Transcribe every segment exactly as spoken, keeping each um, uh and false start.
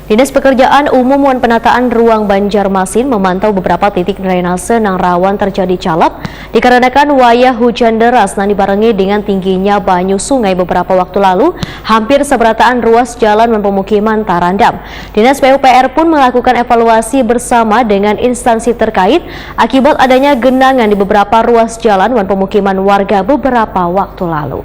Dinas Pekerjaan Umum wan Penataan Ruang Banjarmasin memantau beberapa titik drainase nang rawan terjadi calap dikarenakan wayah hujan deras nang dibarengi dengan tingginya banyu sungai beberapa waktu lalu, hampir seberataan ruas jalan wan pemukiman tarandam. Dinas P U P R pun melakukan evaluasi bersama dengan instansi terkait akibat adanya genangan di beberapa ruas jalan wan pemukiman warga beberapa waktu lalu.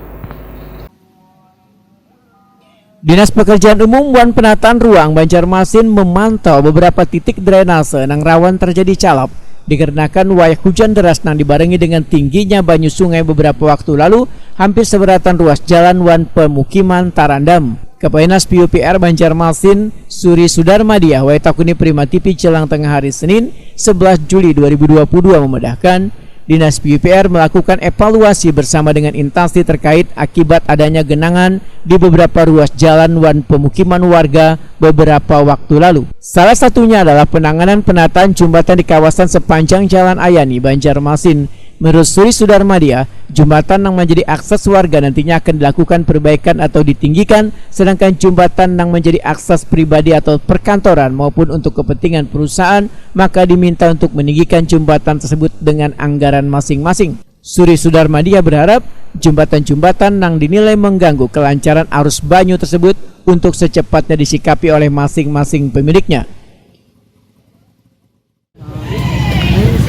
Dinas Pekerjaan Umum wan Penataan Ruang Banjarmasin memantau beberapa titik drainase nang rawan terjadi calap dikarenakan wayah hujan deras nang dibarengi dengan tingginya banyu sungai beberapa waktu lalu, hampir seberatan ruas jalan wan pemukiman tarandam. Kepala Dinas P U P R Banjarmasin, Suri Sudarmadiah, wayah takuni Prima T V jelang tengah hari Senin, sebelas Juli dua ribu dua puluh dua, memedahkan, Dinas P U P R melakukan evaluasi bersama dengan instansi terkait akibat adanya genangan di beberapa ruas jalan wan pemukiman warga beberapa waktu lalu. Salah satunya adalah penanganan penataan jembatan di kawasan sepanjang Jalan Ayani, Banjarmasin. Menurut Suri Sudarmadiah, jembatan nang menjadi akses warga nantinya akan dilakukan perbaikan atau ditinggikan, sedangkan jembatan nang menjadi akses pribadi atau perkantoran maupun untuk kepentingan perusahaan maka diminta untuk meninggikan jembatan tersebut dengan anggaran masing-masing. Suri Sudarmadiah berharap jembatan-jembatan nang dinilai mengganggu kelancaran arus banyu tersebut untuk secepatnya disikapi oleh masing-masing pemiliknya.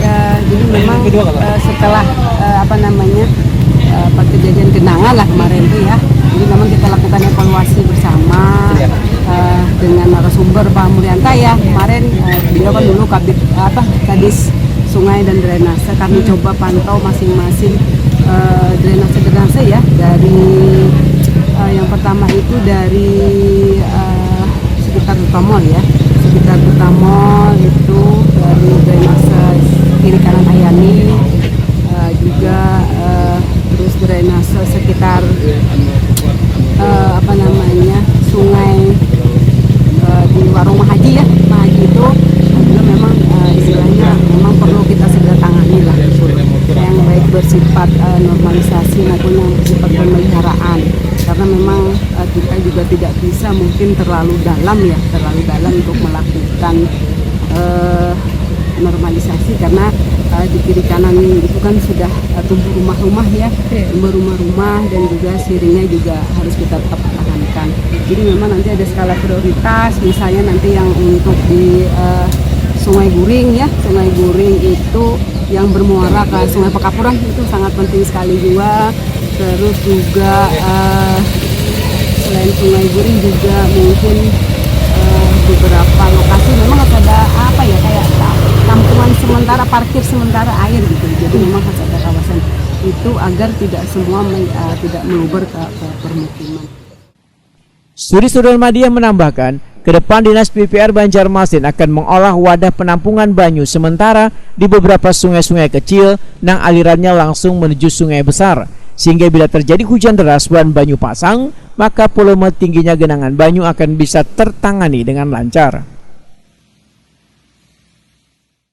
Ya, jadi memang eh, setelah eh, apa namanya eh, apa kejadian genangan lah kemarin tuh ya, jadi memang kita lakukan evaluasi bersama eh, dengan narasumber Pak Mulyanta ya kemarin eh, beliau kan dulu kabit apa kadis sungai dan drainase, kami coba pantau masing-masing eh, drainase drainase ya dari eh, yang pertama itu dari eh, sekitar Tutamol ya, sekitar Tutamol itu dari drainase kiri kanan Ayani eh, juga eh, terus drainase sekitar eh, apa namanya sungai eh, di warung Mahaji ya, Mahaji itu juga memang eh, istilahnya memang perlu kita segera tangani lah, yang baik bersifat eh, normalisasi maupun yang bersifat pemeliharaan, karena memang eh, kita juga tidak bisa mungkin terlalu dalam ya, terlalu dalam untuk melakukan eh, normalisasi karena eh, di kiri kanan itu kan sudah eh, tumbuh rumah-rumah ya, tumbuh rumah-rumah dan juga siringnya juga harus kita tetap pertahankan. Jadi memang nanti ada skala prioritas, misalnya nanti yang untuk di eh, Sungai Guring ya, Sungai Guring itu yang bermuara ke Sungai Pekapuran itu sangat penting sekali juga. Terus juga eh, selain Sungai Guring juga mungkin eh, beberapa lokasi memang harus ada apa ya, kayak ta- tampungan sementara, parkir sementara air gitu. Jadi memang harus ada kawasan itu agar tidak semua men- eh, tidak meluber ke, ke permukiman. Suri Sudarmadiah menambahkan, ke depan Dinas P P R Banjarmasin akan mengolah wadah penampungan banyu sementara di beberapa sungai-sungai kecil nang alirannya langsung menuju sungai besar, sehingga bila terjadi hujan deras wan banyu pasang, maka volume tingginya genangan banyu akan bisa tertangani dengan lancar.